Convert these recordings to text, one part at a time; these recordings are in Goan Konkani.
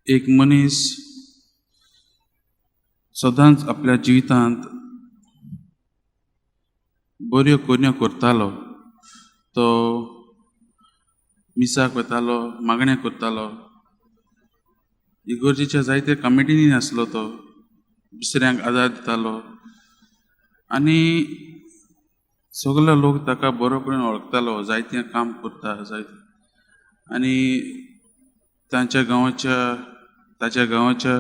एक मनीस सदांच आपल्या जिवितांत बऱ्यो करण्यो करतालो. तो मिसाक वतालो, मागणें करतालो, इगर्जेच्या जायते कमिटींनी आसलो, तो दुसऱ्यांक आदार दितालो आनी सगलो लोक ताका बरो करून वळखतालो. जायतें काम करता जायते आनी तांच्या गांवाच्या ताच्या गांवाच्या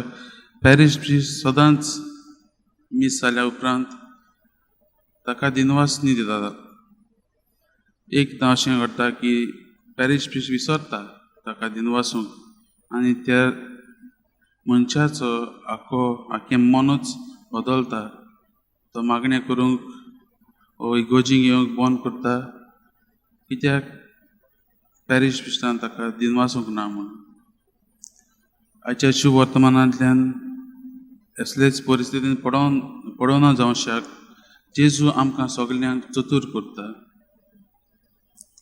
पॅरीश प्रिस्ट सदांच मीस जाल्या उपरांत ताका दिनवासनी दितात. एकदां अशें घडटा की पॅरीश प्रिस्ट विसरता ताका दिनवासूंक आनी त्या मनशाचो आख्खो आख्खें मनूच बदलता. तो मागणें करूंक वो इगर्जीक येवंक बंद करता, कित्याक पॅरीश प्रिस्टान ताका दिनवासूंक ना म्हूण. आयच्या शुभ वर्तमानांतल्यान असलेच परिस्थितीन पडोवन पडोवना जावं शक जेजू आमकां सगल्यांक चतूर करता.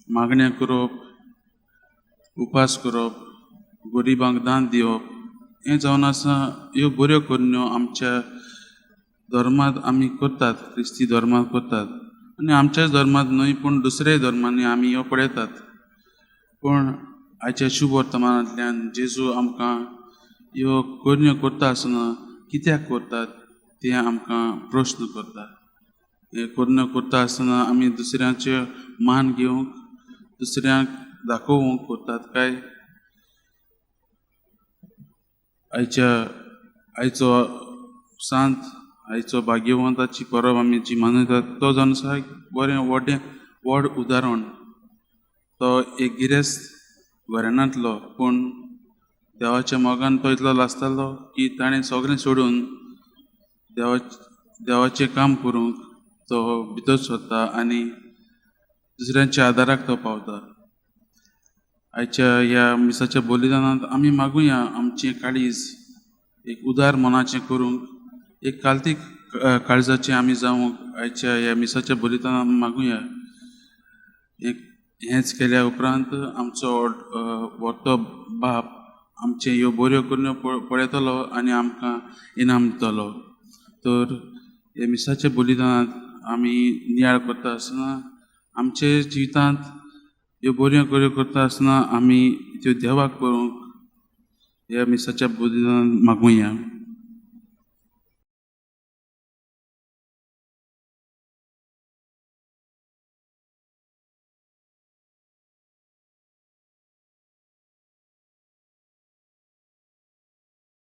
मागणें करप, उपास करप, गरिबांक दान दिवप हें जावन आसा ह्यो बऱ्यो करण्यो आमच्या धर्मांत आमी करतात, क्रिस्ती धर्मांत करतात आनी आमच्याच धर्मांत न्हय पूण दुसऱ्याय धर्मांनी आमी ह्यो पळयतात. पूण आयच्या शुभ वर्तमानांतल्यान जेजू आमकां ह्यो करण्यो करता आसतना कित्याक करतात तें आमकां प्रश्न करता. हे करण्यो करता आसतना आमी दुसऱ्यांचे मान घेवंक, दुसऱ्यांक दाखोवंक करतात काय आयच्या आयचो सांत, आयचो भाग्यवंताची परब आमी जी मनयतात तो जावन आसा एक बरें व्हडलें व्हड उदाहरण. तो एक गिरेस्त घराण्यांतलो पूण देवाच्या मोगान तो इतलो लासतालो की ताणें सगळें सोडून देवाचें काम करूंक तो भितर सरता आनी दुसऱ्यांच्या आदाराक तो पावता. आयच्या ह्या मिसाच्या बलिदानांत आमी मागुया आमचें काळीज एक उदार मनाचें करूंक, एक काल्तीक काळजाचें आमी जावंक आयच्या ह्या मिसाच्या बलिदानांत आमी मागुया. एक हेंच केल्या उपरांत आमचो व्हडलो बाप आमचे ह्यो बऱ्यो करण्यो पळयतलो आनी आमकां इनाम दितलो. तर ह्या मिसाच्या बलिदानांत आमी नियाळ करता आसतना आमचे जिवितांत ह्यो बऱ्यो करण्यो करता आसतना आमी त्यो देवाक करूंक ह्या मिसाच्या बलिदानांत मागुया.